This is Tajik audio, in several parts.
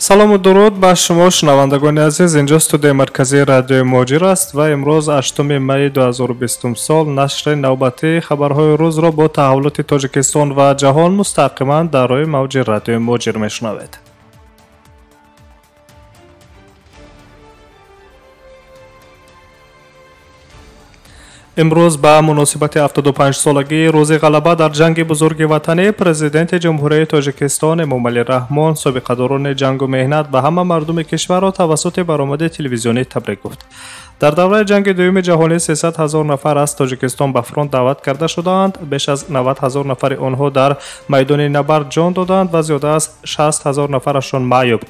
Салому дуруд ба шумо шунавандагони азиз. Инҷо студияи марказии радиои Муҳоҷир аст ва имрӯз 8 майи 2020 сол нашри навбатии хабарҳои рӯзро бо таҳаввулоти Тоҷикистон ва ҷаҳон мустақиман дар рӯи мавҷи радиои Муҳоҷир мешунавед. Имрӯз ба муносибати 75-солагии рӯзи ғалаба дар ҷанги бузурги ватанӣ президенти Ҷумҳурии Тоҷикистон Эмомалӣ Раҳмон собиқадорони ҷангу меҳнат ва ҳама мардуми кишварро тавассути баромади телевизионӣ табрик гуфт. Дар давраи ҷанги дуюми ҷаҳонӣ 300 ҳазор нафар аз Тоҷикистон ба фронт даъват карда шудаанд. Беш аз 90 ҳазор нафари онҳо дар майдони набард ҷон доданд ва зиёда аз 60 ҳазор нафарашон маъюб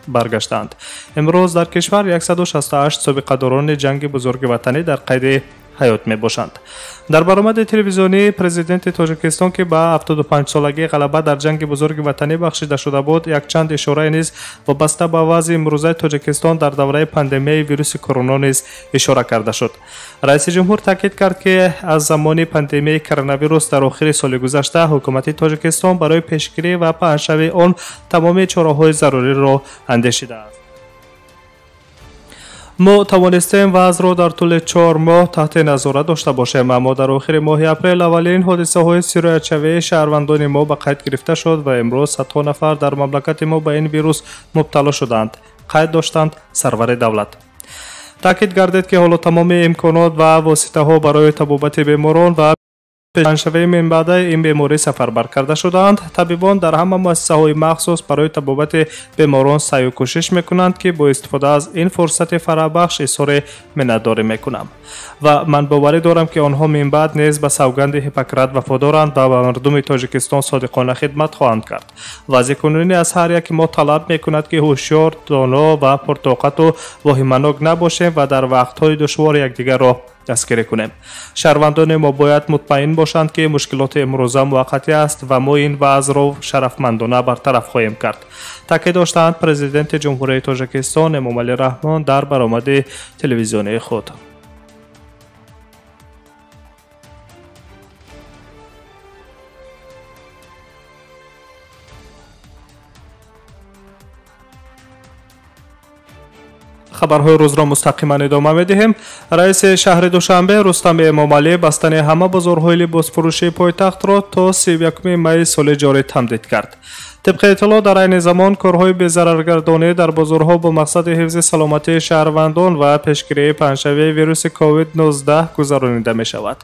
баргаштанд. Имрӯз дар кишвар 168 собиқадорони ҷанги бузурги ватанӣ дар қайди ҳаёт мебошанд. Дар баромади телевизионии президенти Тоҷикистон, ки ба 75-солагии ғалаба дар ҷанги бузурги ватанӣ бахшида шуда буд, якчанд ишорае низ вобаста ба вазъи имрӯзаи Тоҷикистон дар давраи пандемияи вируси корона низ ишора карда шуд. Раиси ҷумҳур таъкид кард, ки аз замони пандемияи коронавирус дар охири соли гузашта ҳукумати Тоҷикистон барои пешгирӣ ва паҳншавии он тамоми чораҳои заруриро андешидааст. Мо тавонистем вазъро дар тӯли 4 моҳ таҳти назорат дошта бошем, аммо дар охири моҳи апрел аввалин ҳодисаҳои сироятшавии шаҳрвандони мо ба қайд гирифта шуд ва имрӯз садҳо нафар дар мамлакати мо ба ин вирус мубтало шуданд, қайд доштанд сарвари давлат. Таъкид гардид, ки ҳоло тамоми имконот ва воситаҳо барои табобати беморон ва паҳншавии минбаъдаи ин беморӣ сафарбар карда шудаанд. Табибон дар ҳама муассисаҳои махсус барои табобати беморон саъю кӯшиш мекунанд, ки бо истифода аз ин фурсати фарабахш изҳори миннатдорӣ мекунам ва ман боварӣ дорам, ки онҳо минбаъд низ ба савганди Ҳиппократ вафодоранд ва ба мардуми Тоҷикистон содиқона хидмат хоҳанд кард. Вазъи кунунӣ аз ҳар яке мо талаб мекунад, ки ҳушёр, доно ва пуртоқату воҳиманок набошем ва дар вақтҳои душвор якдигарро дастгирӣ кунем. Шаҳрвандони мо бояд мутмаин бошанд, ки мушкилоти имрӯза муваққатӣ аст ва мо ин вазъро шарафмандона бартараф хоҳем кард, таъкид доштанд президенти Ҷумҳурии Тоҷикистон Эмомалӣ Раҳмон дар баромади телевизионии худ. Хабарҳои рӯзро мустақиман идома медиҳем. Раиси шаҳри Душанбе Рустам Эмомалӣ бастани ҳама бозорҳои либосфурӯшии пойтахтро то 31 майи соли ҷорӣ тамдид кард. Тибқи иттилоъ, дар айни замон корҳои безараргардонӣ дар бозорҳо бо мақсади ҳифзи саломатии шаҳрвандон ва пешгирии паҳншавии вируси COVID-19 гузаронида мешавад.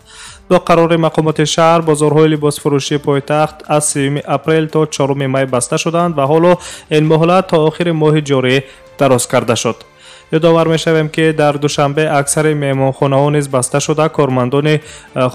Бо қарори мақомоти шаҳр бозорҳои либосфурӯшии пойтахт аз 3 апрел то 4 май баста шуданд ва ҳоло ин муҳлат то охири моҳи ҷорӣ дароз карда шуд. Ёдовар мешавем, ки дар Душанбе аксари меҳмонхонаҳо низ баста шуда, кормандони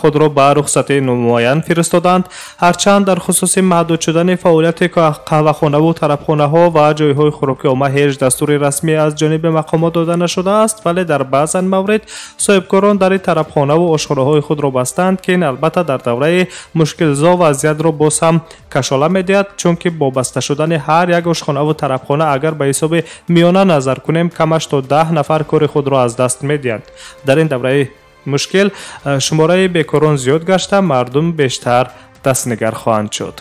худро ба рухсати номуайян фиристоданд. Ҳарчанд дар хусуси маҳдуд шудани фаъолияти қаҳвахонаву тарабхонаҳо ва ҷойҳои хӯроки омма ҳеҷ дастури расмӣ аз ҷониби мақомот дода нашудааст, вале дар баъзан маврид соҳибкорон дари тарабхонаву ошхонаҳои худро бастанд, ки ин албатта дар давраи мушкилзо вазъиятро боз ҳам кашола медиҳад, чунки бо баста шудани ҳар як ошхонаву тарабхона агар ба ҳисоби миёна назар кунем, камаш то 10 нафар кори худро аз даст медиҳанд. Дар ин давраи мушкил шумораи бекорон зиёд гашта, мардум бештар дастнигар хоҳанд шуд.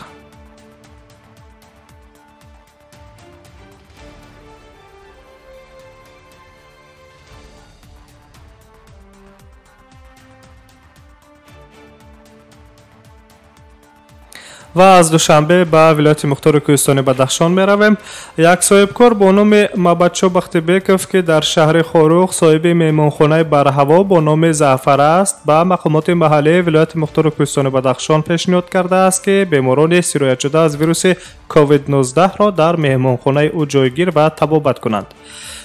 Ва аз Душанбе ба вилояти мухтори кӯҳистони Бадахшон меравем. Як соҳибкор бо номи Мабадшо Бахтибеков, ки дар шаҳри Хоруғ соҳиби меҳмонхонаи барҳаво бо номи Заъфар аст, ба мақомоти маҳаллии вилояти мухтори кӯҳистони Бадахшон пешниҳод кардааст, ки беморони сироятшуда аз вируси COVID-19-ро дар меҳмонхонаи ӯ ҷойгир ва табобат кунанд.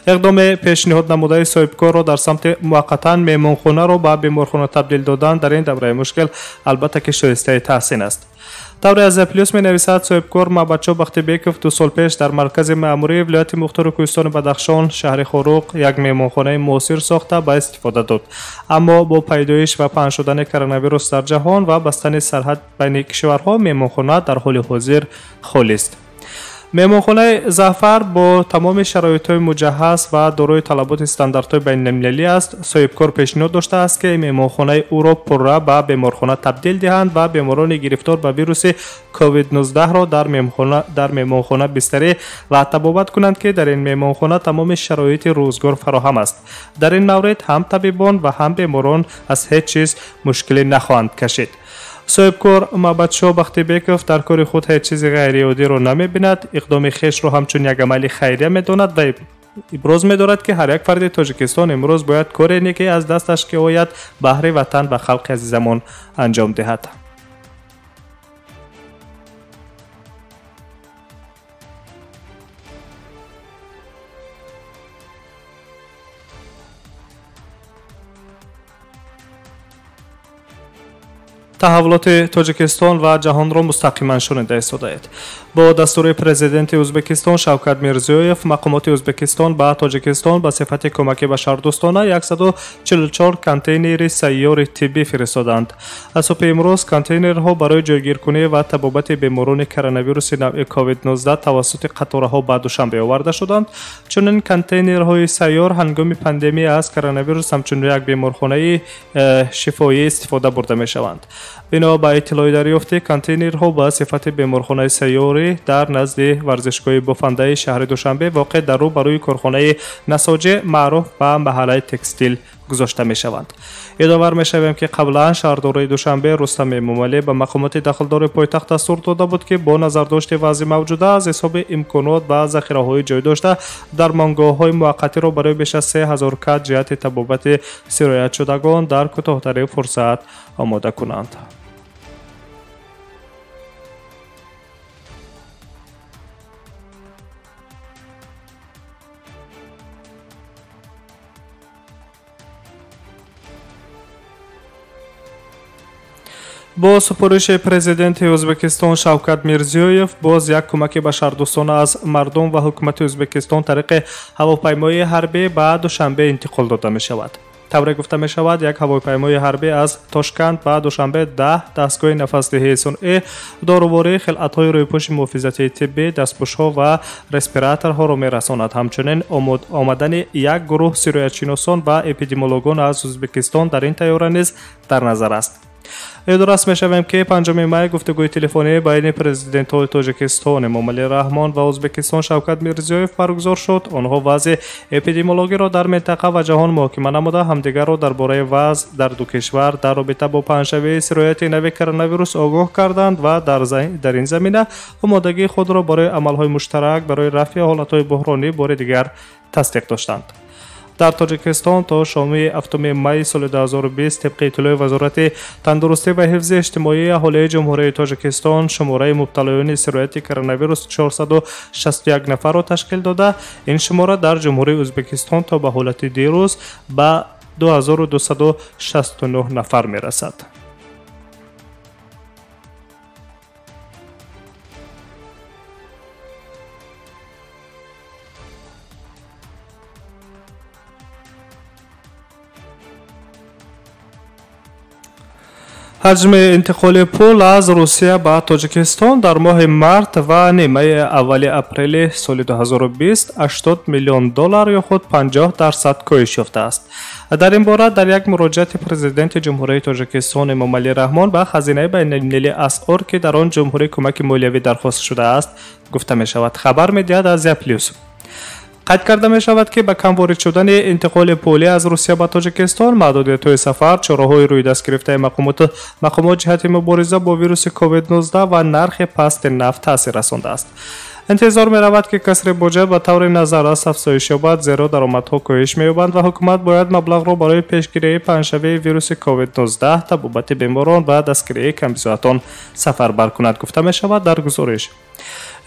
Иқдоми пешниҳод намудаи соҳибкорро дар самти муваққатан меҳмонхонаро ба беморхона табдил додан дар ин давраи мушкил албатта ки шоистаи таҳсин аст. Тавре Азия Плюс менависад, соҳибкор Мабадшо Бахтибеков 2 сол пеш дар маркази маъмурии вилояти мухтори кӯҳистони Бадахшон, шаҳри Хоруғ, як меҳмонхонаи муосир сохта ба истифода дод. Аммо бо пайдоиш ва паҳн шудани коронавирус дар ҷаҳон ва бастани сарҳад байни кишварҳо меҳмонхона дар ҳоли ҳозир холист. Меҳмонхонаи Зафар бо тамоми шароитҳои муҷаҳҳаз ва дорои талаботи стандартҳои байналмилалӣ аст. Соҳибкор пешниҳод доштааст, ки меҳмонхонаи ӯро пурра ба беморхона табдил диҳанд ва беморони гирифтор ба вируси COVID-19-ро дар меҳмонхона бистарӣ ва табобат кунанд, ки дар ин меҳмонхона тамоми шароити рӯзгор фароҳам аст. Дар ин маврид ҳам табибон ва ҳам беморон аз ҳеҷ чиз мушкилӣ нахоҳанд кашид. Соҳибкор Мабадшоҳ Бахтибеков дар кори худ ҳеҷ чизи ғайриоддиро намебинад, иқдоми хешро ҳамчун як амали хайрия медонад ва иброз медорад, ки ҳар як фарди Тоҷикистон имрӯз бояд коре неке аз дасташ ки ояд баҳри ватан ва халқи азизамон анҷом диҳад. Таҳаввулоти Тоҷикистон ва ҷаҳонро мустақиман шунида истодаед. Бо дастури президенти Ӯзбекистон Шавкат Мирзиёев, мақомоти Ӯзбекистон ба Тоҷикистон ба сифати кӯмаки башардӯстона 144 контейнери сайёри тиббӣ фиристоданд. Аз субҳи имрӯз контейнерҳо барои ҷойгиркунӣ ва табобати беморони коронавируси навъи COVID-19 тавассути қатораҳо ба Душанбе оварда шуданд. Чунин контейнерҳои сайёр ҳангоми пандемия аз коронавирус ҳамчун як беморхонаи шифоӣ истифода бурда мешаванд. Бино ба иттилои дарёфтӣ, контейнерҳо ба сифати беморхонаи сайёрӣ дар назди варзишгоҳи бофандаи шаҳри Душанбе воқеъ дар рӯ барои корхонаи насоҷӣ маъруф ба маҳаллаи текстил гузошта мешаванд. Ёдовар мешавем, ки қаблан шаҳрдораи Душанбе Рустам Эмомалӣ ба мақомоти дахлдори пойтахт дастур дода буд, ки бо назардошти вазъи мавҷуда аз ҳисоби имконот ва захираҳои ҷой дошта дармонгоҳҳои муваққатиро барои беш аз 3000 кат ҷиҳати табобати сироятшудагон дар кӯтоҳтарин фурсат омода кунанд. Бо супориши президенти Ӯзбекистон Шавкат Мирзиёев боз як кӯмаки башардӯстона аз мардум ва ҳукумати Ӯзбекистон тариқи ҳавопаймои ҳарбӣ ба Душанбе интиқол дода мешавад. Тавре гуфта мешавад, як ҳавопаймои ҳарбӣ аз Тошканд ба Душанбе 10 дастгоҳи нафасдиҳии сунъӣ, доруворӣ, хилъатҳои рӯйпӯши муҳофизатии тиббӣ, дастпӯшҳо ва респираторҳоро мерасонад. Ҳамчунин омадани як гурӯҳ сироятшиносон ва эпидемиологон аз Ӯзбекистон дар ин тайёра низ дар назар аст. Ёдрас мешавем, ки 5 май гуфтугӯи телефонӣ байни президентҳои Тоҷикистон Эмомалӣ Раҳмон ва Ӯзбекистон Шавкат Мирзиёев баргузор шуд. Онҳо вазъи эпидемиологиро дар минтақа ва ҷаҳон муҳокима намуда, ҳамдигарро дар бораи вазъ дар ду кишвар дар робита бо паҳншавии сирояти нави коронавирус огоҳ карданд ва дар ин замина омодагии худро барои амалҳои муштарак барои рафъи ҳолатҳои буҳронӣ бори дигар тасдиқ доштанд. Дар Тоҷикистон то шоми 7 май соли 2020 тибқи иттилои Вазорати тандурустӣ ва ҳифзи иҷтимоии аҳолии Ҷумҳурии Тоҷикистон шумораи мубталоёни сирояти коронавирус 461 нафарро ташкил дода. Ин шумора дар Ҷумҳурии Ӯзбекистон то ба ҳолати дирӯз ба 2269 нафар мерасад. Ҳаҷми интиқоли пул аз Русия ба Тоҷикистон дар моҳи март ва нимаи аввали апрели соли 2020 80 миллион доллар ё худ 50% коҳиш ёфтааст. Дар ин бора дар як муроҷиати президенти Ҷумҳурии Тоҷикистон Эмомалӣ Раҳмон ба хазинаи байналмилалии асъор, ки дар он ҷумҳурӣ кӯмаки молиявӣ дархост шудааст, гуфта мешавад. Хабар медиҳад Азия Плюс. Қайд карда мешавад, ки ба кам ворид шудани интиқоли пулӣ аз Русия ба Тоҷикистон, маҳдудиятҳои сафар, чораҳои рӯйдаст гирифтаи мақомот ҷиҳати мубориза бо вируси COVID-19 ва нархи пасти нафт таъсир расондааст. Интизор меравад, ки касри буҷет ба таври назаррас афзоиш ёбад, зеро даромадҳо коҳиш меёбанд ва ҳукумат бояд маблағро барои пешгирии паҳншавии вируси COVID-19, табобати беморон ва дастгирии камбизоатон сафарбар кунад, гуфта мешавад дар гузориш.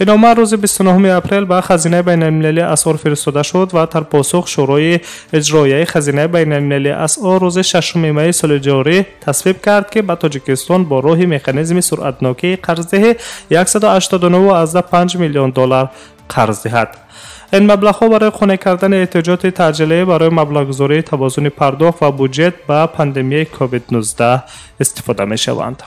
Ин омар рӯзи 29 апрел ба хазинаи байналмилалии асъор фиристода шуд ва дар посух Шӯрои иҷроияи хазинаи байналмилалии асъор рӯзи 6 майи соли ҷорӣ тасвиб кард, ки ба Тоҷикистон бо роҳи механизми суръатнокии қарздиҳӣ 189,5 миллион доллар қарз диҳад. Ин маблағҳо барои қонеъ кардани эҳтиёҷоти таъҷилӣ барои маблағгузории тавозуни пардохт ва буҷет ба пандемияи COVID-19 истифода мешаванд.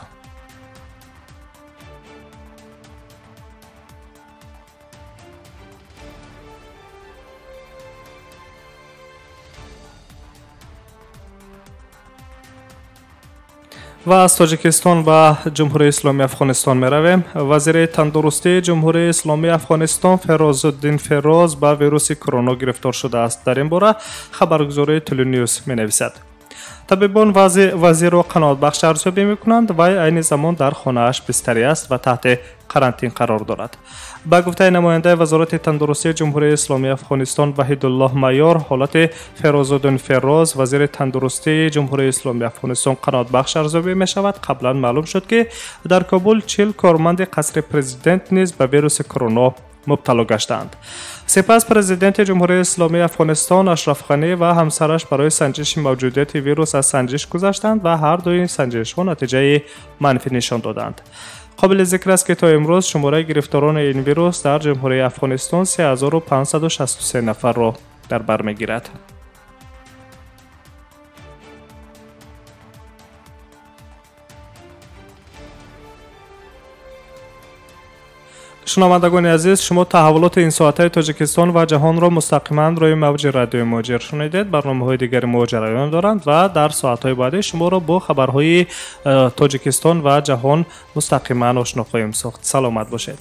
Ва аз Тоҷикистон ба Ҷумҳурии Исломии Афғонистон меравем. Вазири тандурустии Ҷумҳурии Исломии Афғонистон Ферозуддин Фероз ба вируси корона гирифтор шудааст. Дар ин бора хабаргузории Тулуньюз менависад. Табибон вазирро қаноатбахш арзёбӣ мекунанд. Вай айни замон дар хонааш бистарӣ аст ва таҳти карантин қарор дорад. Ба гуфтаи намояндаи Вазорати тандурустии Ҷумҳурии Исломии Афғонистон Ваҳидуллоҳ Майор, ҳолати Ферозуддин Фероз, вазири тандурустии Ҷумҳурии Исломии Афғонистон, қаноатбахш арзёбӣ мешавад. Қаблан маълум шуд, ки дар Кобул 40 корманди қасри президент низ ба вируси корона мубтало гаштаанд. Сипас президенти Ҷумҳурии Исломии Афғонистон Ашраф Ғанӣ ва ҳамсараш барои санҷиши мавҷудияти вирус аз санҷиш гузаштанд ва ҳар дуи санҷишҳо натиҷаи манфӣ нишон доданд. Қобили зикр аст, ки то имрӯз шумораи гирифторони ин вирус дар Ҷумҳурии Афғонистон 3563 нафарро дар бар мегирад. Шунавандагони азиз, шумо таҳаввулоти ин соатаи Тоҷикистон ва ҷаҳонро мустақиман рӯи мавҷи радиои Муҳоҷир шунидед. Барномаҳои дигари мо ҷараён доранд ва дар соатҳои баъдӣ шуморо бо хабарҳои Тоҷикистон ва ҷаҳон мустақиман ошно хоҳем сохт. Саломат бошед.